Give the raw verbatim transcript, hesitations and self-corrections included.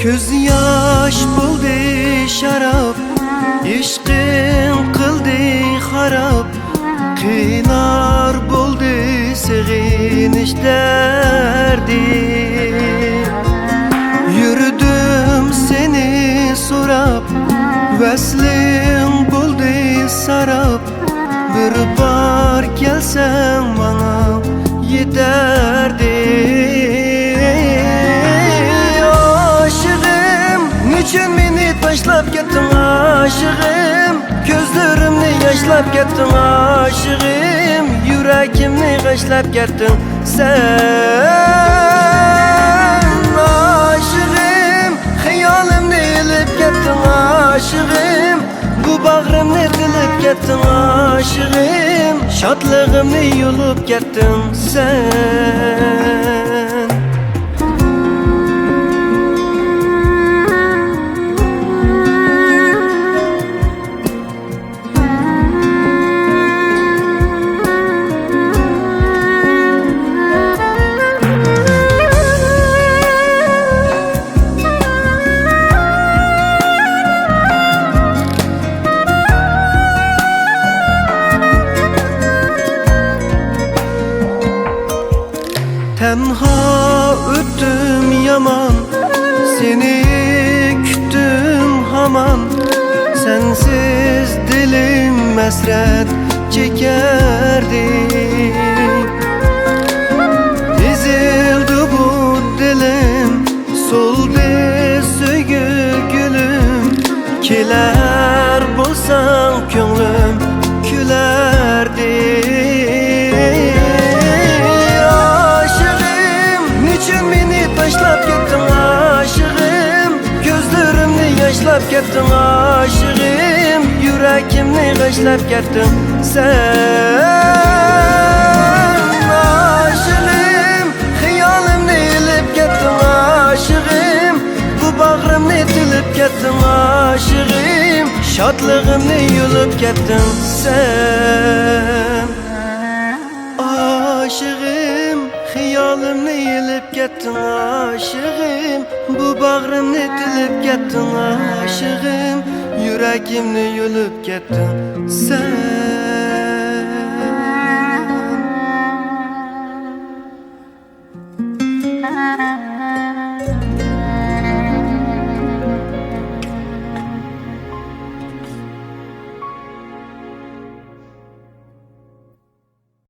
كۆز ياش بولدى شاراب، ئىشقىڭ قىلدى خاراب، قىينار بولدى سېغىنىش دەردى. يۈردۈم سېنى سوراپ، ۋەسلىڭ بولدى ساراپ، بىر بار كەلسەڭ ماڭا يېتەردى. ئاشىغىم، نېچۈن مېنى تاشلاپ كەتتىڭ، ئاشىغىم؟ كۆزلىرىمنى ياشلاپ كەتتىڭ، ئاشىغىم. يۈرىكىمنى غەشلەپ كەتتىڭ سەن، ئاشىغىم. خىيالىمنى ئېلىپ كەتتىڭ، ئاشىغىم. بۇ باغرىمنى تىلىپ كەتتىڭ، ئاشىغىم. شادلىقىمنى يۇلۇپ كەتتىڭ سەن. تەنھا ئۆتتۈم يامان، سېنى كۈتتۈم ھامان. سەنسىز دىلىم ھەسرەت چېكەردى. ئېزىلدى بۇ دىلىم، سولدى سۆيگۈ گۈلۈم. كېلەر بولساڭ كۆڭلۈم كۈلەردى. ئاشىغىم، نېچۈن مېنى تاشلاپ كەتتىڭ، ئاشىغىم؟ كۆزلىرىمنى ياشلاپ كەتتىڭ، ئاشىغىم. يۈرىكىمنى غەشلەپ كەتتىڭ سەن، ئاشىغىم. خىيالىمنى ئېلىپ كەتتىڭ، ئاشىغىم. بۇ باغرىمنى تىلىپ كەتتىڭ، ئاشىغىم. شادلىقىمنى يۇلۇپ كەتتىڭ سەن، ئاشىغىم. خىيالىمنى ئېلىپ كەتتىڭ، ئاشىغىم. بۇ باغرىمنى تىلىپ كەتتىڭ، ئاشىغىم. يۈرىكىمنى يۇلۇپ كەتتىڭ سەن.